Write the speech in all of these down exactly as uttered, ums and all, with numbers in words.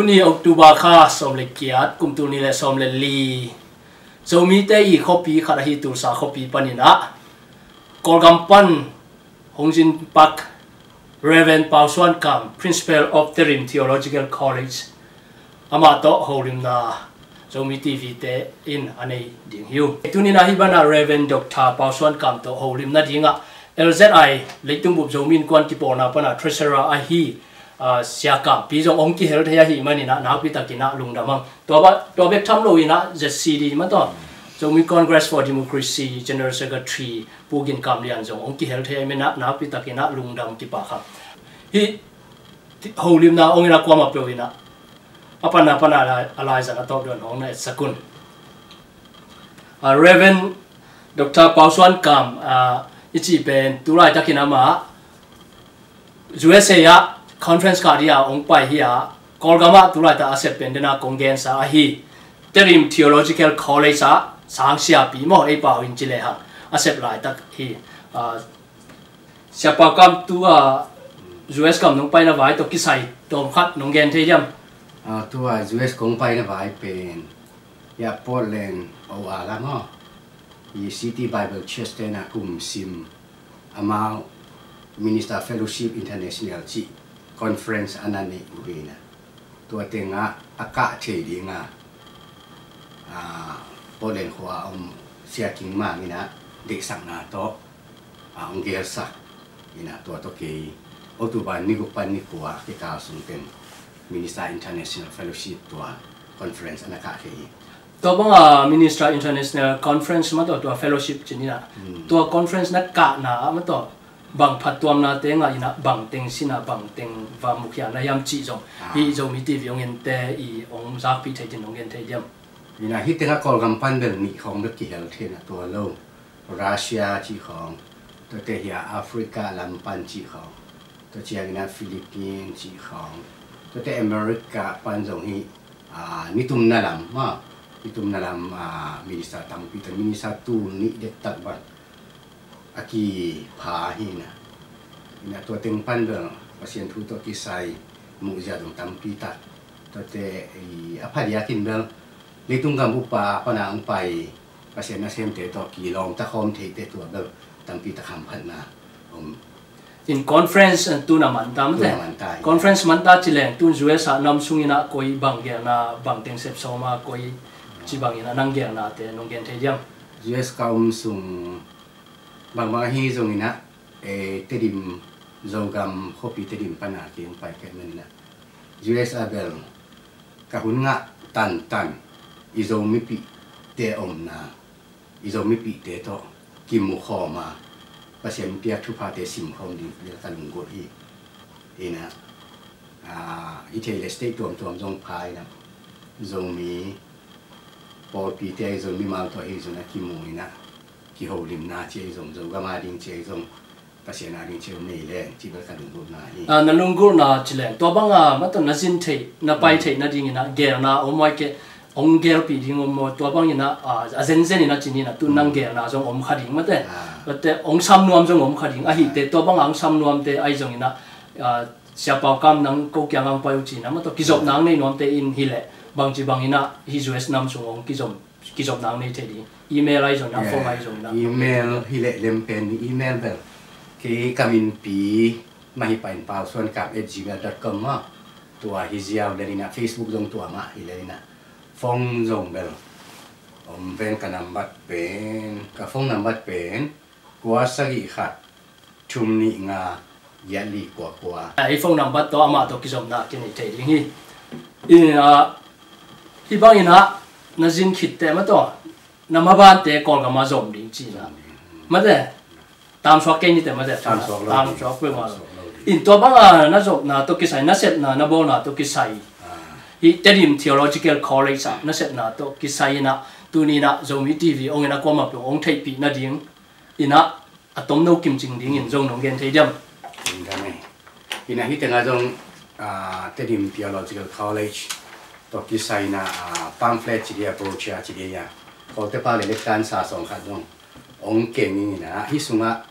Tuni October kha sawm le giat, kum tul nih le sawm le li, Zomite i khuapi khat ahi Tulsa khuapi panin ah Kawlgam pan hong zin pak Reverend Pau Suan Kam, Principal of Tedim Theological College, amah tawh holimna Zomi T V te in a nei ding hi uh. Tuni-in ah hih banah Reverend Doctor Pau Suan Kam tawh holimna dingah L Z I, Leitung Bup Zomi Innkuan kipawlna pana Treasurer ahi, ah, Sia Kam Pi zong hong kihel thei ahih manin ah nakpi takin ah lungdam hang. Tua ba, tua bek tham lo in ah Z C D mah tawh, Zomi Congress for Democracy General Secretary Pu Gin Kam Lian zong hong kihel thei ahih manin ah nakpi takin ah lungdam kipak hang. Hih holimna hong in ah kuamah peuh in ah a panna panna a lai, a laizang a tawp dawn hong na etsak un. Ah, Reverend Doctor Pau Suan Kam, ah, i cih pen tu laitakin amah U S A ah conference kah dingin hong pai hi a, Kawlgam ah tu laitak a sep pen dena kong gensa ahi Tedim Theological College ah sang siapi maw, ei pau in ci lehang a sep laitak hi. Ah, Sia Pau Kam, tu a U S gam nong paina vai tawh kisai tawm khat nong gen thei diam? Ah, tu a U S kong paina vai pen, ya, Portland, Oregon maw, i City Bible Church te na kum sim, amau Minister Fellowship International cih conference a na neih uh hi na. Tua tengah a kah thei dinga, ah, Portland khua a om Sia King Mang in ah deihsakna tawh, ah, hong gelsak in ah, tua tawh kei October ni guk pan ni kua kikal sung teng Minister International Fellowship tua conference a na kah thei hi. Tua banga Minister International Conference mah tawh tua fellowship ci ni na. Hmm. Tua conference na kahna ah mah tawh bang phattuamnate ngah in ah, bang teng sin ah, bang teng va mukhiatna hiam cih zong, ah, hih Zomi T V hong ente i hong zakpih thei ding hong gen thei diam? In ah hih tengah Kawlgam pan bel nih khawng bek kihel thei na, tua lo Russia cih khawng, tuate hi a Africa lam pan cih khawng, tua ciangin ah Philippines cih khawng, tuate America pan zong hi, ah, nitumna lam, ha, nitumna lam, ah, minister tampi tak, minister tul nih dektak bang a kipha hi na. In ah tua teng pan bel Pasian thu tawh kisai muhzia zong tampi tak. Tuate i a phadiakin bel leitung gam upa pana hong pai Pasian nasemte tawh kilawm ta khawm theite tua bel tampi tak hamphatna om. In conference, eh, tun a man ta mate. Tun a man ta, ya. Conference man ta ci leng tun U S a nam sungin ah koi bang gelna, bang teng sep sawm a, koi ci bangin ah nang gelnate nong gen thei diam? U S ka om sung bangbang ahi zongin ah, eh, Tedim, Zogam khuapi Tedim pana kei hong pai kei manin ah, U S a bel ka hun ngah tantan i Zomipihte omna, i Zomipihte tawh kimu khawm a, Pasian piak thuphate sim khawm ding bel ka lunggulh hi. In ah, ah, i thei le state tuamtuam zong pha in ah, Zomi pawlpite, Zomi mimal tawh hi zong a kimu in ah, kiholimna ci a hi zong, Zogam a ding ci a hi zong, Pasian a ding ci a nei leng ci bel ka lunggulhna hi. Ah, na lunggulhna ci leng tua banga mah tawh na zin theih, na pai theih nadingin ah gelna om mai kei, hong gelpih ding om maw? Tua bangin ah, ah, a zenzen in ah ci ni na, tu nang gelna zong om kha ding mate. Ah. Tuate hong sam nuam zong om kha ding. Ahite tua banga hong sam nuamte ahi zongin ah, ah, Sia Pau Kam nang ko kiang hong pai uh ci na mah tawh kizopna hong nei nuamte in hi leh bangci bangin ah hih U S nam sung hong kizom, kizopna hong nei thei ding? Email ahi zongin ah, phone ahi zongin ah. Email hi leh lem pen, email bel kei ka minpi mah hi pain, pausuankam at gmail dot com maw. Tua hi ziau lel in ah, Facebook zong tua mah hi lel in ah, phone zong bel om ven. Ka nambat pen, ka phone nambat pen kua sagih khat thum nih nga giat li kua kua. Ah, hih phone nambat tawh amah tawh kizopna kinei thei ding hi. In ah, hih bangin ah na zin khitte mah tawh na mabante Kawlgam a zom ding ci na mate. Tamsuak kei nite mate. Tamsuak lo. Tamsuak peuhmah lo. Tamsuak lo. In tua banga na zopna tawh kisai, na sepna, na bawlna tawh kisai, ah, hih Tedim Theological College ah na sepna tawh kisai in ah, tuni in ah Zomi T V hong in ah kuamah peuh hong theihpih nading in ah a tomno kimcing dingin zong nong gen thei diam? Gen ding e. In ah hih tengah zong, ah, Tedim Theological College tawh kisai in ah, ah, pamphlet ci dia, brochure ci dia, Kawlte pau le lektansa sawng khat zong hong keng in ah, hih sungah,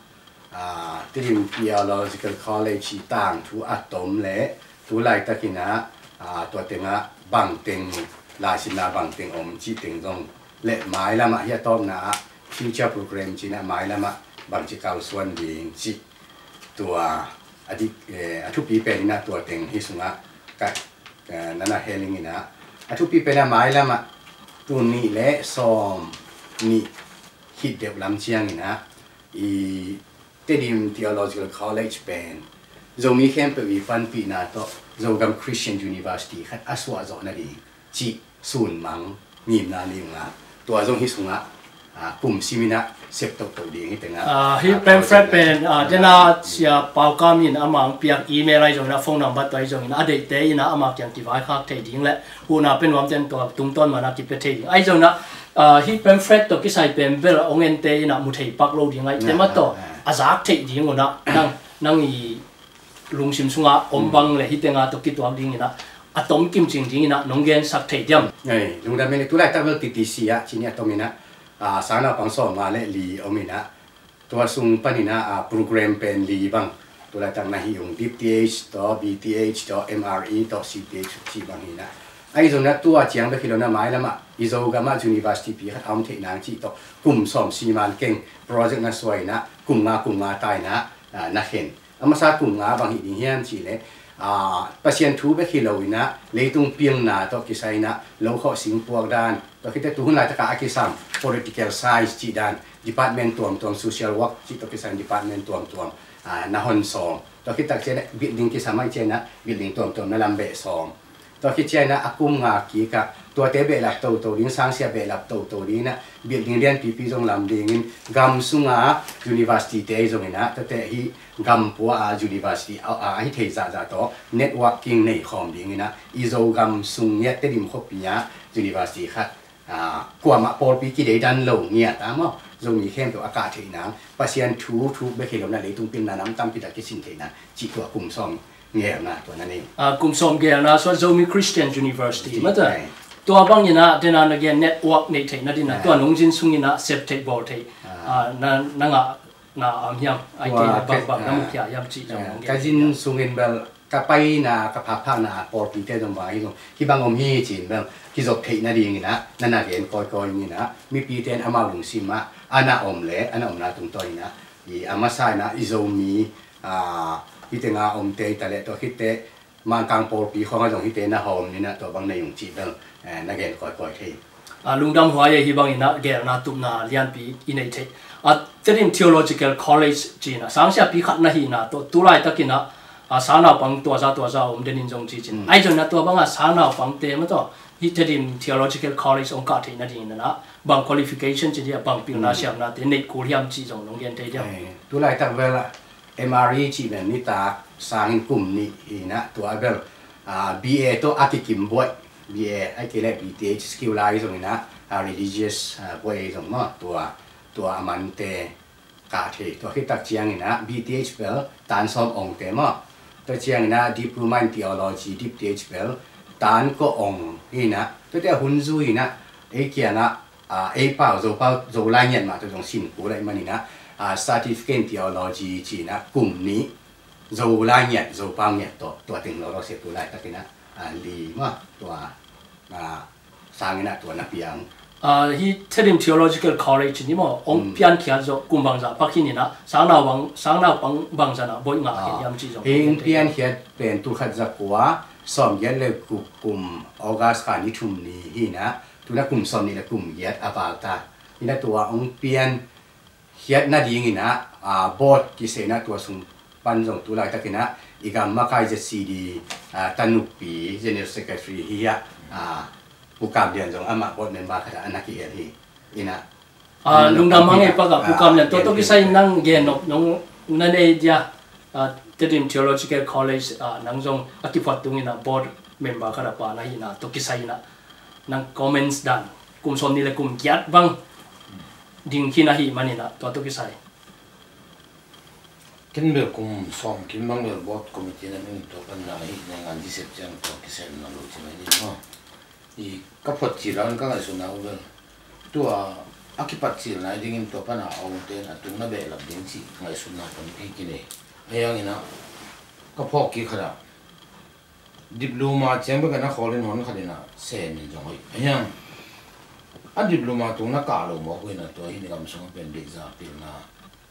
ah, Tedim Theological College i tangthu a tom le tu laitakin ah, aa, tua tengah bangteng laisinna bangteng om cih teng zong le mailamah hi a tawpna ah future program cinah mailamah bangci kalsuan ding cih tua a dik, eh, a thupi pen inah tua teng hi sungah ka, eh, nana heling inah a thupi pen a mailamah tul nih le sawm nih khit deuh lam ciang inah i Tedim Theological College pen Zomi khempeuh i panpihna tawh Zogam Christian University khat a suah zawh nading cih sunmang ngimna nei ung a, tua zong hi sungah, ah, kum sim inah sep tohtoh ding hi tengah, ah, hi ah, pamphlet pen, ah, dena Sia Pau Kam in amah ang piak email ahi zongin a phone number tua ahi zongin a deihte inah amah kiang kivaikhak thei ding le huhna pe nuamten tua tungtawn mana kipia thei ding ahi zongin a, ah, hi pamphlet tawh kisai pen bel ong ente inah mu thei pak lo ding ahi te mah tawh a zak theih ding unah nang, nang i lungsim sungah om bang le hi tenga tawh kituak ding inah a tom kimcing ding inah nong gensak thei diam? Ei, lungdam in, tulaitak bel T T C ah cini a tom inah, ah, sangnaupang sawm nga le li om inah tua sung pan inah, ah, program pen li bang tulaitak na hi ung, D P T H tawh, B T H tawh, M R E tawh, C T H cih bang hi inah. Ahi zongin a tua ciang bek hi lo inah mailamah i Zogam ah university pi khat a om theih nang cih tawh kum sawm siman keng project na suai inah kum nga kum nga ta inah, ah, na khen. A masa kum nga bang hi ding hiam cih leh, ah, Pasian thu bek hi lo inah leitung pilna tawh kisai inah lo khawh sing puak dan, tua khit teh tuhun laitaka a kisam political science cih dan, department tuamtuam, social work cih tawh kisai department tuamtuam, ah, na hon sawm. Tua khit tak ciang inah building kisam ahih ciang inah building tuamtuam na lam beh sawm. Tua khit ciang inah a kum nga kikah tuate behlap toto ding, sangsia behlap toto ding inah building lianpipi zong lam dingin gam sunga university te zong inah tuate hi gam pua a university a, a, a hi thei zahzah tawh networking nei khawm ding inah i Zogam sung ngiat Tedim khuapi ah university khat, ah, kuamah pawlpi kideidan lo ngiat a maw, Zomi khempeuh a kah theih nang, Pasian thu thuk bek hi lo inah leitung pilna nam tampi tak kisin theih nang cih tua kum sawm gelna tua na nei. Ah, kum sawm gelna suah Zomi Christian University mata. Tua bang inah dena na gen network nei theih na dingin tua nong zin sung inah sep theih bawl theih, ah, na, na ngah na om hiam? Ai te na bang bang na mukhia hiam cih zong nong gen ka zin sungin bel ka paina ka phakphakna pawlpite zong bang hi zong hi bang om hi cin bel kizop theih na ding inah na na gen kawikawi inah mipite in amau lungsim ah a na om le a na omna tungtawn inah i a masa inah i Zomi, ah, hi tenga omte hi ta leh tua khit teh Mangkang pawlpi khawng ah zong hite na hawm inah tua bang na hi ung cih bel, eh, na gen kawikawi thei. Ah, lungdam huai e, hi bang inah gelna tupna lianpi i nei thei. Ah, Tedim Theological College cih inah sangsiapi khat na hihna tawh tulaitakin ah, ah, sangnaupang tuaza tuaza om den in zong cih cin. Ahi zong inah tua bang ah sangnaupangte mah tawh hi Tedim Theological College ong kah theih na ding inah bang qualification cih dia bang pilna siamnate neih kul hiam cih zong nong gen thei diam? Eh, tulaitak bel ah M R E cih pen nitak sangin kum nih hi inah tua bel, ah, B A tawh a kikim buaih, B A ahih kei leh B T H skill lai zong inah, ah, religious, ah, buaih zong maw tua, tua a mante kah thei. Tua khit tak ciang inah B T H bel tan sawm ongte maw. Tua ciang inah diploma in theology, D P T H bel tan kua ong hi inah. Tuate a hun zui inah ei kiangah ah, ei pau, Zo pau, Zo lai ngiat mah tawh zong sin kul ahih man inah, ah, certificate in theology cih inah kum nih Zo lai ngiat, Zo pau ngiat tawh tua teng lawlaw sia tulaitak inah, ah, li mah tua, ah, sang inah tua na piang. Ah, hi Tedim Theological College ni maw ong piankhiat zawh kum bangzah pak hi inah sangnaupang, sangnaupang bangzah na buaih ngah hi hiam cih zong hi ong piankhiat pen tul khat za kua sawm giat le guk kum August kha ni thum ni hi inah Tuna kum sawm nih le kum giat a val ta. Ina tua hong pian khiat nading ina, aa, board kiseh ina tua sung pan zong tu laitak ina i gam makai Z C D, aa, tanukpi General Secretary hi a, aa, Pu Kam Lian zong amah board member khat a na kihel hi. Ina, aa, lungdam hang e, Pak a, Pu Kam Lian, tua tawh kisai nang gen nop nong na nei dia, aa, Tedim Theological College, aa, nang zong a kiphuat tung ina board member khat a pa na hi ina, tua kisai ina nang comments dan, kum sawm nih le kum giat bang ding khin ahih man ina, tua tawh kisai. Ken bel kum sawm kim bang bel board committee na min tua pan na hi, na ngan di sep ciang tua kisai na lo ci mai ni maw. I ka phot ci dan ka ngaihsutna uh bel, tua a kipat cil nai dingin tua pana a omten a tungna behlap ding cih ngaihsutna tampi kinei. A hiang ina ka phawk kik khat ah Diploma ciang bek a na khawl in hon khat in a sem in zong hoih a hiang. A diploma tung na kah lo mawk uh in a tua hi ni gam sung a pen deihza pilna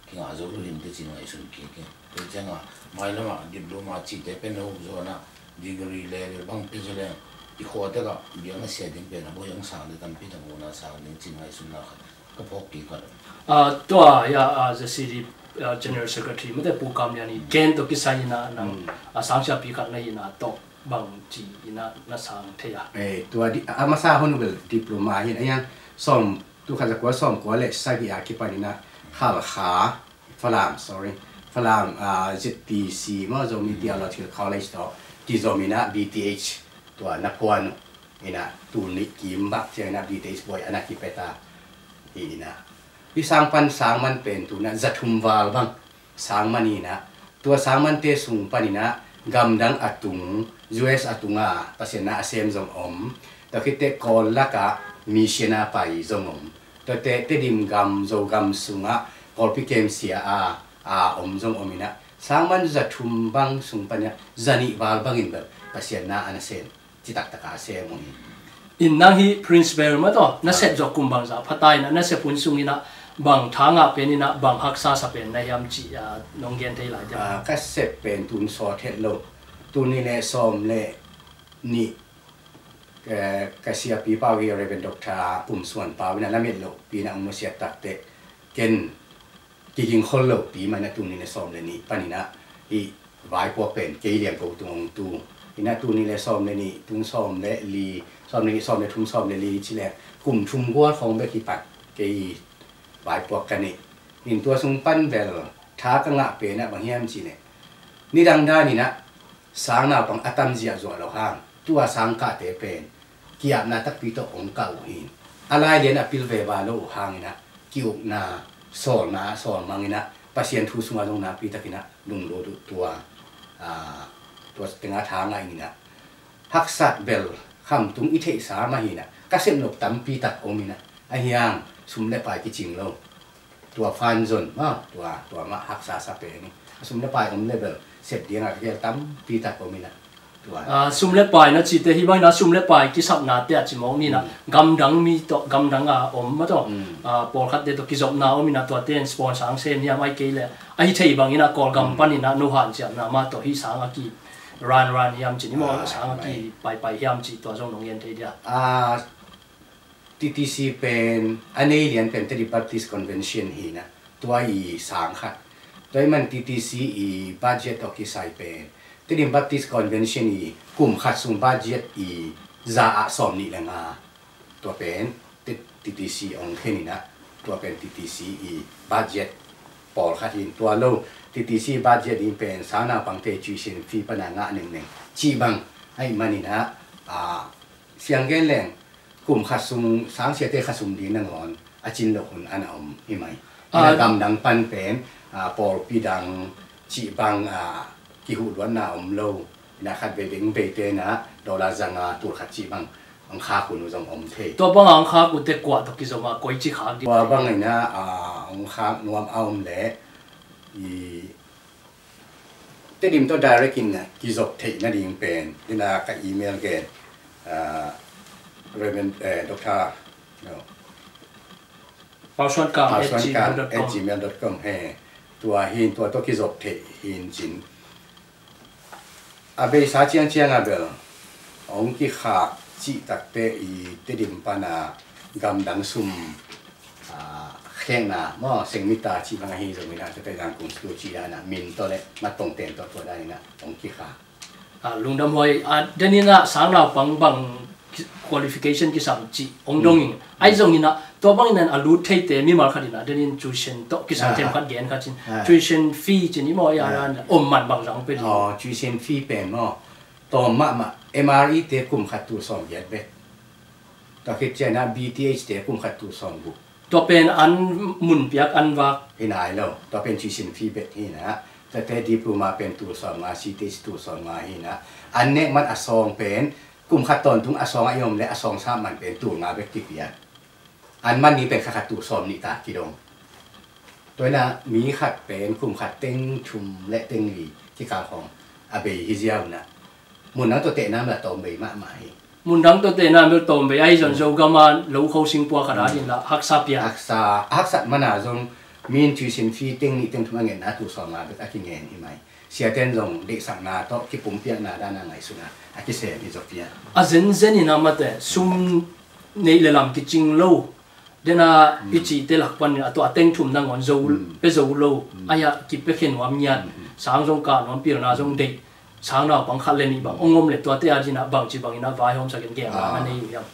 kingah zo lu hin te cin ngaihsun kik hi. Tua ciang a mailam a diploma cihte pen na huk zaw na degree level bang pen zaw leng i khua tek a biakna sia ding pen a bawh hiang sang le tampi tak muhna sang ding cin ngaihsunna khat ka phawk kik khat. Ah, tua ya, ah, Z C D, ah, General Secretary mate Pu Kam Lian i gen tawh kisai in a nang, ah, sangsiapi khat na hi na tawh bang ci in a na sang thei a. Eh, tua di, a masa hun bel diploma hi a hiang sawm, tu khat za kua sawm kua le sagih a kipan in a Halkha, Falam, sorry, Falam, ah, Z T C maw, Zomi Theological College tawh kizom in a B T H tua na phuan uh in a tul nih kim bak ciang in a B T H buai a na kipia ta hi in a. Hih sang pan sang man pen tu in a za thum val bang sang man hi in a, tua sang mante sung pan in a gamdang a tung, U S a tung a Pasian na a sem zong om. Tua khit teh Kawl lak ah mission a pai zong om. Tuate Tedim gam, Zogam sung ah pawlpi kemsia a, a om zong om in a, sang man za thum bang sung pan in a za nih val bang in bel Pasian na a na sem citak tak a sem uh hi. In nang hi principal maw tawh na sep zawh kum bangzah pha ta in a, na sep hun sung in a bang tha ngah pen in a bang haksa sa pen na hiam cih, ah, nong gen thei lai diam? Ah, ka sep pen tun sawt het lo. Tuni le sawm le nih, eh, ka siapi pau hi Reverend Doctor Pum Suan Pau in a na met loh pi in a ong nusiat tak teh ken kiging khol lo pi man a tuni le sawm le nih pan in a i vaipuak pen kei liang ko tung ong tu. In a tuni le sawm le nih, tung sawm le li, sawm le nih, sawm le thum, sawm le li ci le kum thum gual khawng bek hi pat kei vaipuak ka nih. In tua sung pan bel tha ka ngah pen a bang hiam ci le nidang dan in a sang naupang a tam ziahzuah lo hang tua sang kahte pen ki-apna takpi tawh ong kah uh hi. A lailian a pil ve va lo uh hang in a ki-ukna sawlna a sawl mang in a Pasian thu sungah zong nakpi tak in a lunglut uh tua, ah, tua teng a tha ngah in a haksat bel khamtung i theihsa mah hi in a ka sep nop tampi tak om in a a hiang sum le pai kicing lo. Tua fan zon maw, tua, tua mah haksa sa pen hi. A sum le pai om le bel sep ding a ka gel tampi tak om in a. Tua. Ah, sum le pai na cite hi bang in a sum le pai kisapna te a ci mawk ni in a gamdang mi tawh, gamdang a om maw tawh. Ah, pawlkhat te tawh kizopna om in a tua ten sponsor ang sem hiam ai kei le. A hi thei bang in a Kawlgam pan in a no hanciamna mah tawh hi sang a ki ran ran hiam ci ni maw, sang a ki pai pai hiam ci tua zong nong gen thei dia. Ah, T T C pen a nei lian pen Tedim Baptist Convention hi in a tua i sang khat. Tua i man T T C i budget tawh kisai pen Tedim Baptist Convention i kum khat sung budget i za ah sawm nih le nga. Tua pen T-, T T C ong khen in a tua pen T T C i budget pawlkhat hi in tua lo T T C budget in pen sang naupangte tuition fee pan a ngah nengneng cih bang ahih man in a, ah, siang gen leng kum khat sung sang siate khat sung ding nangawn a cin loh hun a na om hi mai. Ina gamdang pan pen, ah, pawlpi dang cih bang, ah, kihuhluatna om lo. Ina khat vei veng vei te na dollar zanga tul khat cih bang ong khak hun uh zong om thei. Tua bang a ong khak uh te kua tawh kizom a koi ci khak ding? Tua bang ina, ah, ong khak nuam a om leh i Tedim tawh direct in kizop theih nading pen, ina ka email gen, ah, Reverend, eh, Doctor, no. Pausuankam at gmail dot com. Pausuankam at gmail dot com he. Tua hin, tua tawh kizop theih hin cin. A beisa ciangciang a bel ong kikhak cih takte i Tedim pana gamdang sum, ah, khekna maw, sengmita cih bang ahi zongin ah, tete zangkung stu cih dan ah, min tawh le matpong ten tawh tua dan in ah ong kikhak. Ah, lungdam huai, ah, denin ah sang naupang bang qualification kisam cih ong dong in. Ahi zongin ah tua bangin ah a lut theite mimal khat in ah denin tuition tawh kisam themkhat gen khat cin. Tuition fee cin i maw, i a om man bang zang pe ding? Oh, tuition fee pen maw, tawm mahmah M R E te kum khat tul sawm giat bek. Tua khit ciangin ah B T H te kum khat tul sawm guk. Tua pen an mun piak an vak? Hi nai lo. Tua pen tuition fee bek hi na. Tuate diploma pen tul sawm nga, C T H tul sawm nga hi na. An nek man a sawng pen kum khat tawntung a sawng a i om le a sawng sap man pen tul nga bek kipiak. An man ni pen khat khat tul sawm nih ta kidong. Tua ina mi khat pen kum khat teng thum le teng li kikal khawng a bei hi ziau na. Mun dang tawh tehna la tawm bei mahmah hi. Mun dang tawh tehna mel tawm bei ahi zong Zogam a lo kho singpua khat a ding la haksa pia. Haksa, haksat mana zong min tuition fee teng nih teng thum a ngenna tu sawm nga bek a kingen hi mai. Siaten zong deihsakna tawh kipumpiakna dana ngaihsuna a kisem hi zaw pia. A zenzen in a mate sum neih le lam kicing lo. Dena i cihte lak panin a tua a teng thum nangawn zo pe zo lo. Aia kipia khe nuam ngiat. Sang zong kah nuam, pilna zong deih. Sang naupang khat le nih bang ong om le tuate a dina bangci bangina vaihawmsak in gelna na nei uh hiam?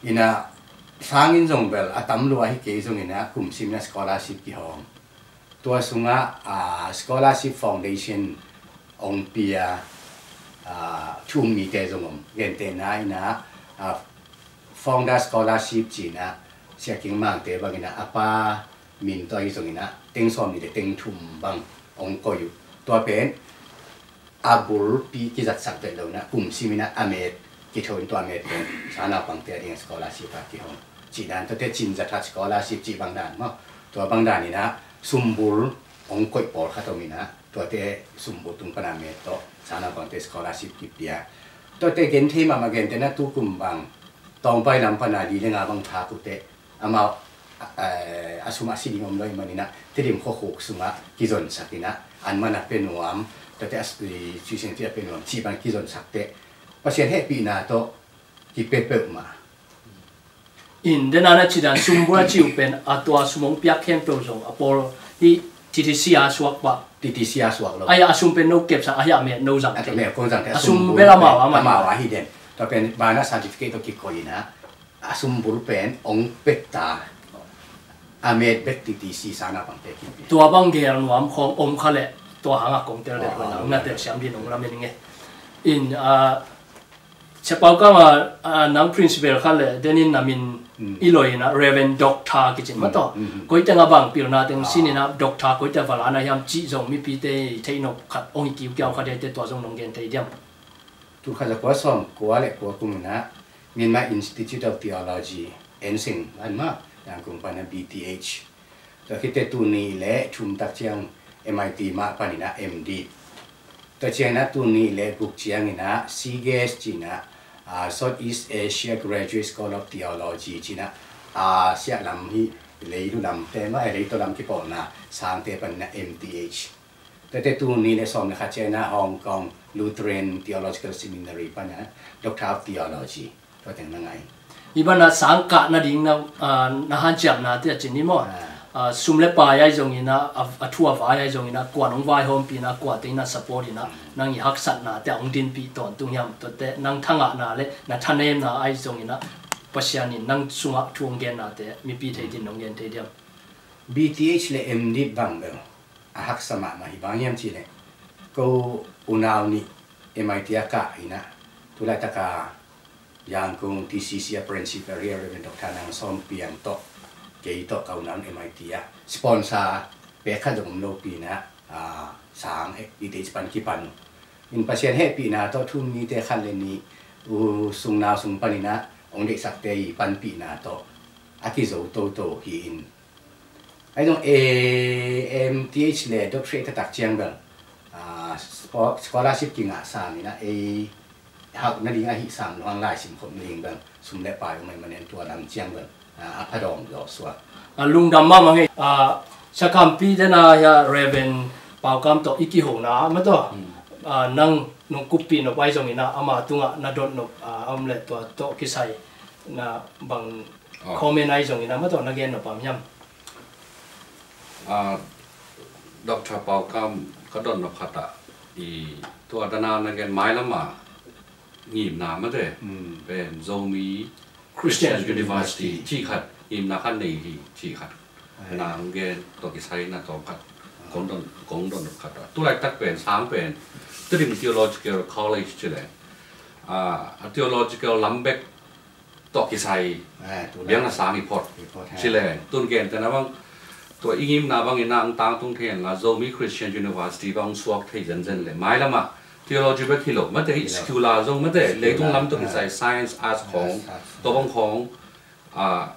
Ina sang in zong bel a tam lua hi kei zongina kum simina scholarship kihawm. Tua sungah scholarship foundation ong pia thum mite zong om. Gentehna ina founder scholarship cina Sia King Mangte bangina a pa min tawh hi zongina teng sawm nih le teng thum bang ong koih uh. Tua pen a bulpi kizatsak vet lo ina kum simina a met kitho in tua met pen sang naupangte a ding scholarship a kihong. Cih dan tuate cin zathat scholarship cih bang dan maw. Tua bang dan ina sumbul ong koih pawlkhat om ina tuate sumbul tung pana met tawh sang naupangte scholarship kipia. Tuate genthei mahmah gentehna tukum bang tawngpai lam pana li le nga bang thak uhte amau a sum a si ding om lo ih manina Tedim khuakhuk sungah kizonsak ina an mana pe nuam tuate a tuition fee a pe nuam cih bang kizonsakte Pasian hehpihna tawh kipia peuhmah. In dena na cidan sumbul a ci uh pen a tua sum ong piak khempeuh zong a pawl hi T T C a suak pah. T T C a suak lo. Aia a sum pen no kepsa ahi a met no zang a met kong zang a sum bel amau a man amau a hi den. Tua pen bana certificate tawh kikoih ina a sumbul pen ong petta a met bek T T C sang naupangte kipia. Tua bang gel nuam khawng om kha le tua hanga kong tel det huai na ong na tel siam din ong lamen inge. In a Sia Pau Kam a nang principal khat le denin na min i loi ina Reverend Doctor kicin mataw. Koiteng a bang pilna teng sin ina Doctor koiteng a valana hiam cih zong mipite i theihnop khat ong i kiukiau khat hiaite tua zong nong gen thei diam? Tul khat za kua sawm kua le kua kum ina Myanmar Institute of Theology ensing an ma Yangon pana B T H. Tua khite tul nih le thum tak ciang M I T mah paninah M D. Tua ciangin ah tul nih le guk ciangin ah C G S cinah, ah, Southeast Asia Graduate School of Theology cinah, ah, Asia lam hi, leilu lamte mah, eh, leitaw lam kipawlna sangte paninah M T H. Tuate tul nih le sawm le khat ciangin ah Hong Kong Lutheran Theological Seminary panah Doctor of Theology. Tua teng na ngah hi. Hih banah sang kah nading na, ah, na hanciamnate a cin hi maw? Ah. Ah, sum le pai ahi zongin ah, a, a thu a vai ahi zongin ah, kuan hong vaihawmpih inah, kuate inah support inah, nang i haksatnate a hong dinpih tawntung hiam? Tuate nang thangahna le na thanemna ahi zongin ah, Pasian in nang sungah thu hong gennate mipi thei din hong gen thei diam? B T H le M Div bang bel a haksa mahmah hi. Bang hiam cihleh ko unau nih M I T a kah inah, tulaitaka Yangon T C C a principal hi Reverend Doctor Nang Sawm Piang tawh, kei tawh ka unau M I T a sponsor pek khat zong om lopi inah, ah, sang, eh, B T H pan kipan uh. In Pasian hehpihna tawh thu-um mite khat le nih, u sung nau sung paninah hong deihsakte i panpihna tawh a kizo toto hi in, ahi zong, eh, M T H le doctorate taktak ciang bel, ah, spo-, scholarship kingah sang inah, ei hauh nading ahi sang lo hang laisim khop nading bel sum le pai om ahih manin tua lam ciang bel, ah, a phadawng zawh suak. Ah, lungdam mahmah ngei. Ah, Sia Kam Pi dena hia Reverend Pau Kam tawh i kihona mah tawh. Hmm. Ah, nang nong kuppih nop ahi zongin ah ama tungah na dot nop, ah, a om le tua tawh kisai na bang comment ahi zongin ah mah tawh na gen nop om hiam? Ah, Doctor Pau Kam ka dot nop khat ah i tua dana na gen mailam a ngimna mate pen Zomi Christian University cih khat, ngimna khat nei hi cih khat. Ai. Na hong gen tawh kisai na tawm khat kong dot, kong dot nop khat ah. Tulaitak pen sang pen Tedim Theological College cileh, ah, a theological lam bek tawh kisai, ah, tu biang na sang i phot. I phot, ha. Cileh, tun gen tena bang, tua i ngimna bangin ah ang tangtung thei inla Zomi Christian University bang suak thei zenzen le. Mailam ah theology bek hi lo, mate hi lo. Secular zong mate, secular, leitung lam tawh kisai, ah, science, arts khawng, arts, arts, tua bang khawng, ah,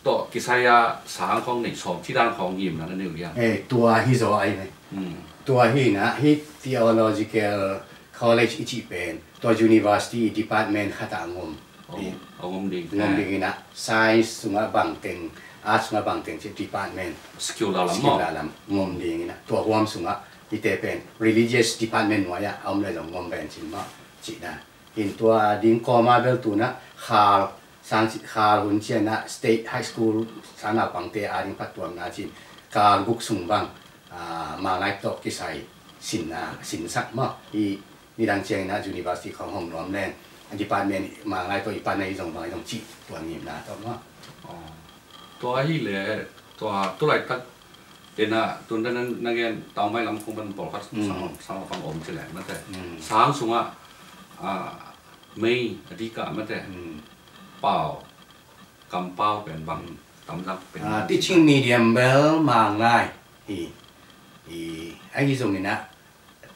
tawh kisai a sang khawng nei sawm, ci dan khawng ngimna na nei uh hiam? Eh, tua hi zaw ahi ve. Hmm. Tua hi inah, hi theological College i cih pen tua university department khat ah ngom, a ngom ding, ngom ding in ah, science sungah bangteng, arts sungah bangteng cih department, skill a lam ngom ding in ah, tua huam sungah hihte pen religious department nuai ah a om le zong ngom ven cin mah cihna. In tua ding kawma bel tu in ah khal sang, khal hun ciang ah state high school sang naupangte a ding phattuamna cin kal guk sung bang, ah, Manglai tawh kisai sin, ah, sinsak mah i, nidang ciangin ah university khong hong nuam leng, a department Manglai tawh i pan ahi zong bang ahi zong cih tua ngimna tawh mah. Tua ahih leh tua tulaitak in ah tun dan na gen tau mai lam kong ban pawlkhat sang pang om ci leng mate. Sang sungah, ah, mei a dikah mate. Pau, kampau pen bang tamzang pen, ah, teaching medium bel Manglai hi. I, ahi zongin ah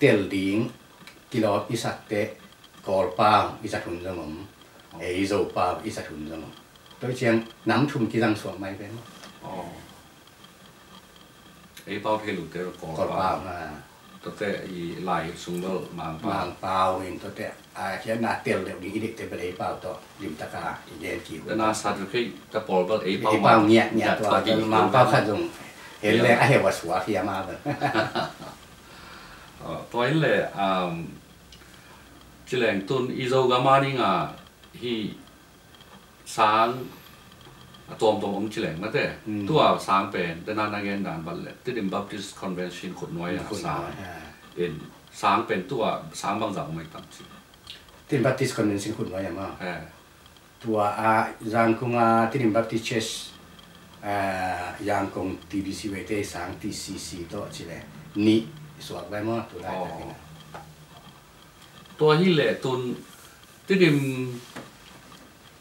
tel ding kilawp i sak teh Kawlpau i zat hun zong om, ei Zopau i zat hun zong om. Tua ciang nam thum kizang suak mai pen. Ei pau thei lute Kawlpau. Kawlpau, ha. Tuate i lai sung bel Mangpau. Mangpau in tuate, a, hian na tel deuh ding i deihte bel ei pau tawh limtaka i gen kik uh. Tena certificate ta pawl bel ei pau, ei pau ngiat ngiat tua bel Mangpau khat zong hel le a heu a suak hiam a bel. Tua in le, um, ci leng tun i Zogam a ding a hi sang a tuamtuam om ci leng mate. Tua sang pen tena na gen dan bel le Tedim Baptist Convention khut nuai a sang. In sang pen tua sang bangzah om ai tam ci. Tedim Baptist Convention khut nuai a ma. Tua a Zangkong a Tedim Baptist Church, a, Zangkong T B C wei te sang T C C tawh ci le nih suak lai maw tu lai takin. Tua hi le tun Tedim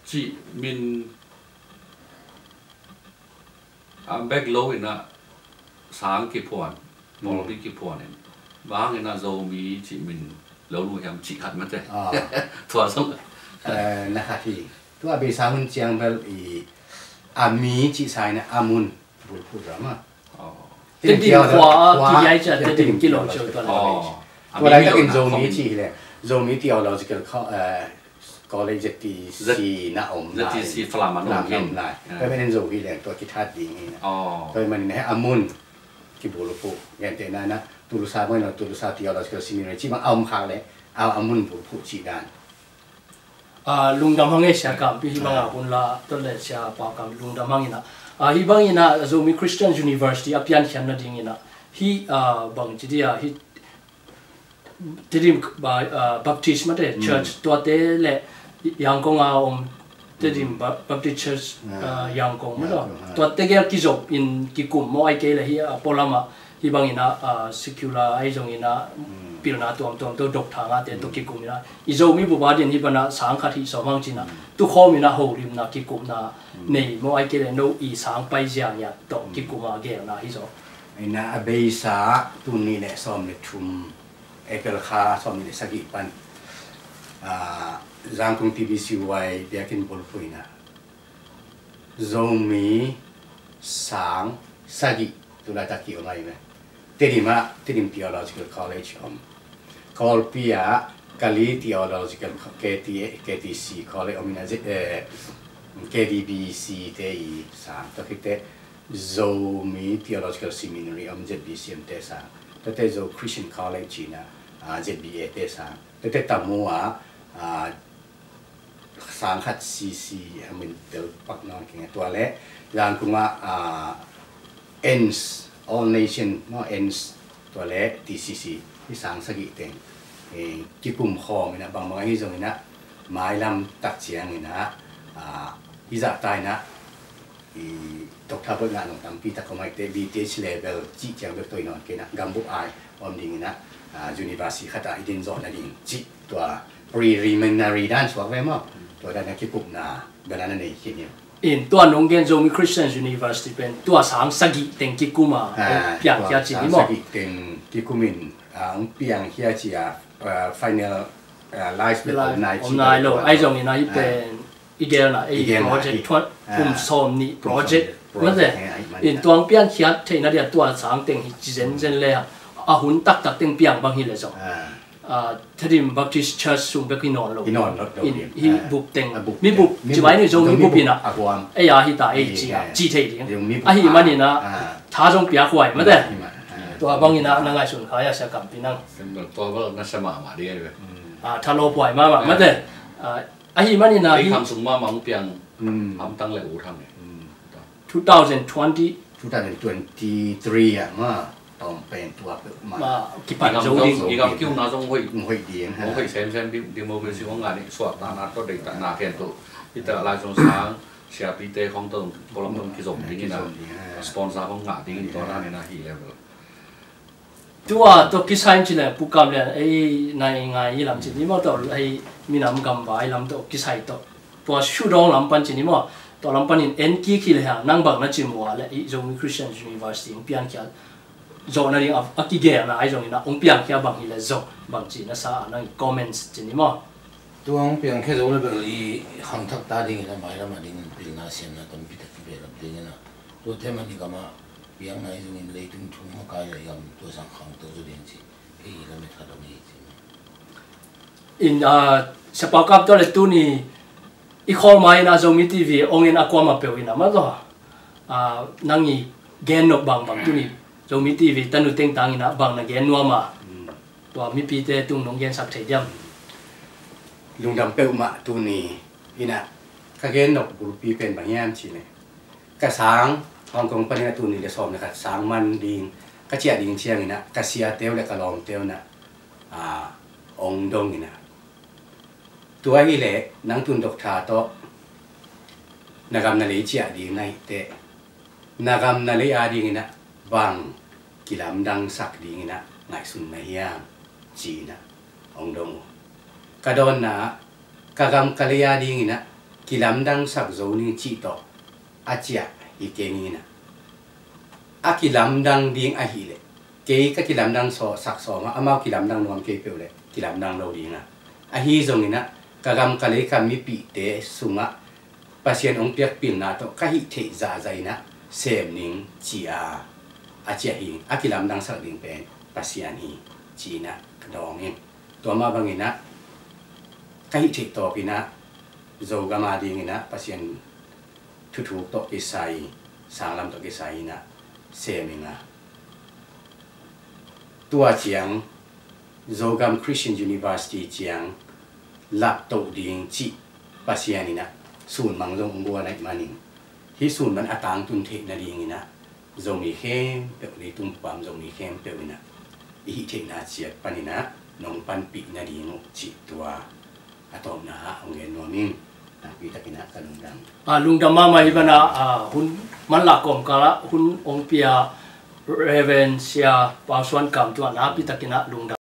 cih min a bek lo in ah sang kiphuan, pawlpi kiphuan in bang in ah Zomi cih min lo nu hiam cih khat mate. Tua zong, eh, na khat hi. Tua beisa hun ciang bel i a mi cih sa in ah a mun bulphuh tua ma. Tedim khua a kihiai cia Tedim kilawm cio tua lai. Tua lai takin Zomi cih hi le Zomi Theological Co-, eh, College Z T C na om lai. Z T C Falam a om lai. Tua manin Zo hi leng tua kithat ding hi na. Tua manin he a mun kibulphuh. Gentehna in ah Tulsa maw, Tulsa Theological Seminary cih bang a om khak le a, a mun bulphuh cih dan. Ah, lungdam hang e Sia Kampi, hih banga hun la tua le Sia Pau Kampi lungdam hang in ah. Ah, hih bangin ah Zomi Christian University a piankhiat nadingin ah hih, ah, bang ci dia hih Tedim, ah, Baptist mate Church tuate le Yangon a om Tedim Ba-, Baptist Church, ah, Yangon mate. Tuate gel kizop in kikum maw ai kei le hi a pualam ah hih bangin ah, ah, secular ahi zongin ah pilna tuamtuam tawh dok thangate tawh kikum in ah i Zomi bup a din hih bangin ah sang khat hih sawm hang cin ah tukhawm in ah holimna kikumna nei maw ai kei le no i sang pai ziang ya tawh kikum a gelna hi zaw. Ina a beisa tuni le sawm le thum April kha sawm le sagih pan, ah, Zangkong T B C Y biakinn bulphuhna Zomi sang sagih tulaitak ki om ahi ve. Tedim ah Tedim Theological College om. Kawlpi ah Kali Theological Co-, K T A, K T C College om ina Z-, eh, K D B C te i sang. Tua khit teh Zomi Theological Seminary om Z B C M te sang. Tua teh Zo Christian College ina, ah, Z B A te sang. Tua teh Tamu ah, ah, sang khat C C a min tel pak nawn keng tua le Zangkong ah, ah, ANS, All Nation, no, ANS tua le T C C hi sang sagih teng. Eh, kikum khawm ina bangbang ahi zong ina mailam tak ciang ina, ah, hi zah ta ina i tokthap hoih ngah nong tampi tak om ahi teh B T H level cih ciang bek tawh i nawn kei ina gambuh ai om ding ina, ah, university khat ah i din zawh nading cih tua preliminary dan suak ve maw? Tua dan a kikupna bel a na nei khin hi. In tua nong gen Zomi Christian University pen tua sang sagih teng kikum a hong piang khia cin hi maw? Sagih teng kikum in, ah, hong piang khia ci a, ah, final, ah, life bek om nai ci om nai lo. Ahi zongin ahi pen i gelna, ei project thuan kum sawm nih project. Mate, in tuang piankhiat theihna dia tua sang teng hi ci zenzen le a hun taktak teng piang bang hi le zong. Ah, Tedim Baptist Church sung bek hi nawn lo. Hi nawn lo, lo ding. Hi bup teng. Ah, bup teng. Mi bup, mi ci bup, mai ni zong mi bup ina. A huam. Ei a hi ta ei ci a, ci thei ding. Zong mi bup. Ahi manin a, ah, tha zong pia huai mate. Tua bangin a na ngaihsun kha ia sia kampi nang. Tua bel na sa mahmah ding. Ah, tha lo huai mahmah mate. Ah, ahi manin a ei hi kham sung mahmah hong piang. Hamtang le U Thang e. Two thousand twenty. Two thousand twenty-three ah ma tawm pen tua peuh ma. Ma kipan zo ding. I gam kiuna zong hoih. Hoih ding. Hoih semsem ding, ding mo besi hong ngah ni suahtakna tawh deihtakna khen tawh. Hita Lai Siangtho sang siapite khong tawh kolam tawh kizom ding ina. Kizom ding, ha. Sponsor hong ngah ding in tua dan ina hi level. Tua tawh kisai in ci leng Pu Kam Lian ei nai ngai i lam ci ni maw tawh ei minam gamvai lam tawh kisai tawh. Tua Shillong lam pan ci ni maw, tua lam panin en kik hi le hang nang bang na ci mua le i Zomi Christian University hong piankhia zawh nading a, a kigelna ai zongin a hong piankhia bang hi le zong bang ci na sa a nang i comments ci ni maw. Tua hong piankhia zo le bel i khangthak ta dingin a mailam a dingin pilna siamna tampi tak kibehlap dingin a tua te man i gam a piang nai zongin leitung thu makai le i gam tua sang khangto zo ding ci. Kei i lamet khat om hi ci. In, ah, Sia Pau Kam tawh le tuni i khawl ma in a Zomi TV hong en a kuamah peuh in a mah zaw. Ah, nang i gen nop bangbang tuni Zomi TV tanu teng tang in a bang na gen nuam a. Tua mipite tung nong gensak thei diam. Lungdam peuhmah tuni in a ka gen nop bulpi pen bang hiam ci le. Ka sang Hong Kong panin a tuni le sawm le khat sang man ding ka ciah ding ciangin a ka siateu le ka lawmteu na, ah, hong dong in a. Tua hi le nang tun doctor tawh na gam na lei ciah ding na hi teh. Na gam na lei a dingin a bang kilamdangsak dingin a ngaihsun na hiam ci-in a hong dong uh. Ka dawnna ah ka gam ka lei a dingin a kilamdangsak zo ning cih tawh a ciah hi kei ning in a, a kilamdang ding ahih leh kei ka kilamdang saw, sak sawm a, amau kilamdang nuam kei peuh leh kilamdang lo ding a. Ahi zongin a ka gam ka lei ka mipihte sungah Pasian hong piak pilna tawh ka hih theih zahzah in a sem ning ci-a a ciah hi. A kilamdangsak ding pen Pasian hi ci-in a ka dawng in. Tua mah bangin a ka hih theih tawpin a Zogam a dingin a Pasian thuthuk tawh kisai, sanglam tawh kisai in a sem ing a. Tua ciang Zogam Christian University ciang laptoh ding cih Pasian in a sunmang zong hong guan ahih manin hih sunmang a tangtun theih nadingin a Zomi khempeuh, leitung pam Zomi khempeuh in a i hih theihna ciat panin a nong panpih nading uh cih tua a tawpna ah hong gen nuam ing. Nakpi takin a ka lungdam. Ah, lungdam mahmah hi ban a, ah, hun manlah kawmkal ah hun hong pia Reverend Sia Pau Suan Kam tungah nakpi takin a lungdam.